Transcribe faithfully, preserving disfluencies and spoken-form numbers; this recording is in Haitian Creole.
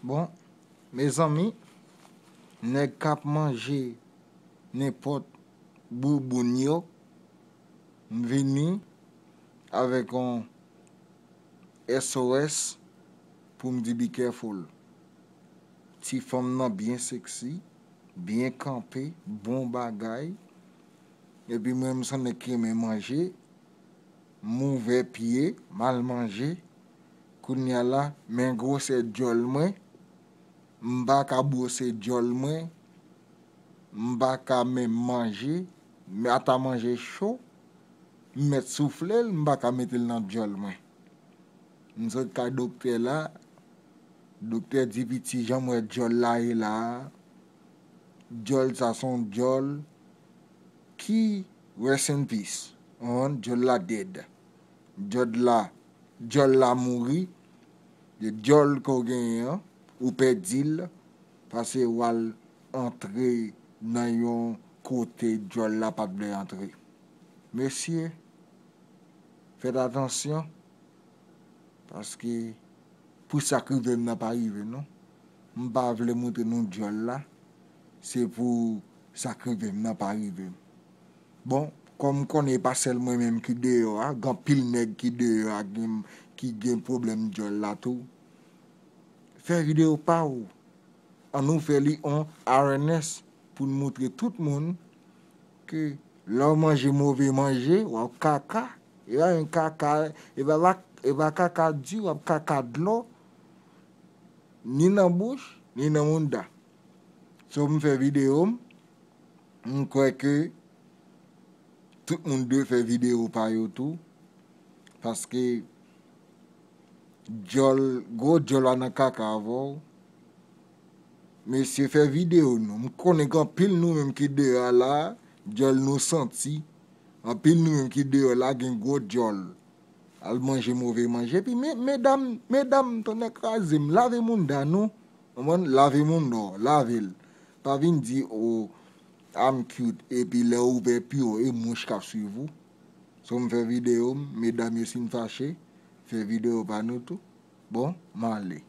Bon, mezanmi, nèg k ap manje nenpòt bouboun yo, m vini avèk yon S O S pou m di be careful. Ti fanm nan byen sexy, byen kanpe, bon bagay. Epi mwen, m se yon nèg ki renmen manje, m ouvè pye, m al manje. Kounye a la, men gwosè dyòl mwen, m pa ka bwose dyòl mwen, m pa ka menm manje, men ata manje cho, m mèt soufle l, m pa ka mete l nan dyòl mwen. M sot kay doktè la, doktè di piti jan m wè dyòl la ye la a, dyòl sa se yon dyòl ki rest in peace. Dyòl la dead. Dyòl la, dyòl la mouri. Dyòl ke w genyen an, ou pèdi l, paske w al antre nan yon kote dyòl la pa t vle antre. Mesye, fèt atansyon, paske pou sa k rive m nan pa rive non. M pa vle montre nou dyòl la, se pou sa k rive m nan pa rive m. Bon, kòm m konnen e pa sèl mwen menm ki deyò a, gen anpil nèg ki deyò a gen, ki gen pwoblèm dyòl la tou. Fè videyo pa w. Ann nou fè li on awareness pou n montre tout moun ke lè w manje move manje, w ap kaka. E pa menm kaka, e pa, e pa kaka di, w ap kaka dlo, ni nan bouch, ni nan mounda. So, m fè videyo m, m kwè ke tout moun dwe fè videyo pa yo tou, paske dyòl, gwo dyòl la nan kaka avè w. Mesye, fè videyo nou. M konnen gen anpil nou menm ki deyò a la, dyòl nou santi. Anpil nou menm ki deyò la gen gwo dyòl. Al manje move manje. Epi men, medam, medam, tonnè kraze m, lave mounda nou. Konprann? Lave mounda w, lave l. Pa vin di, "Oh, I'm cute," epi lè w ouvè pye w, e mouch k ap swiv ou. So, m fè videyo m, medam yo si n fache, fè videyo pa nou tou. Bon, m ale.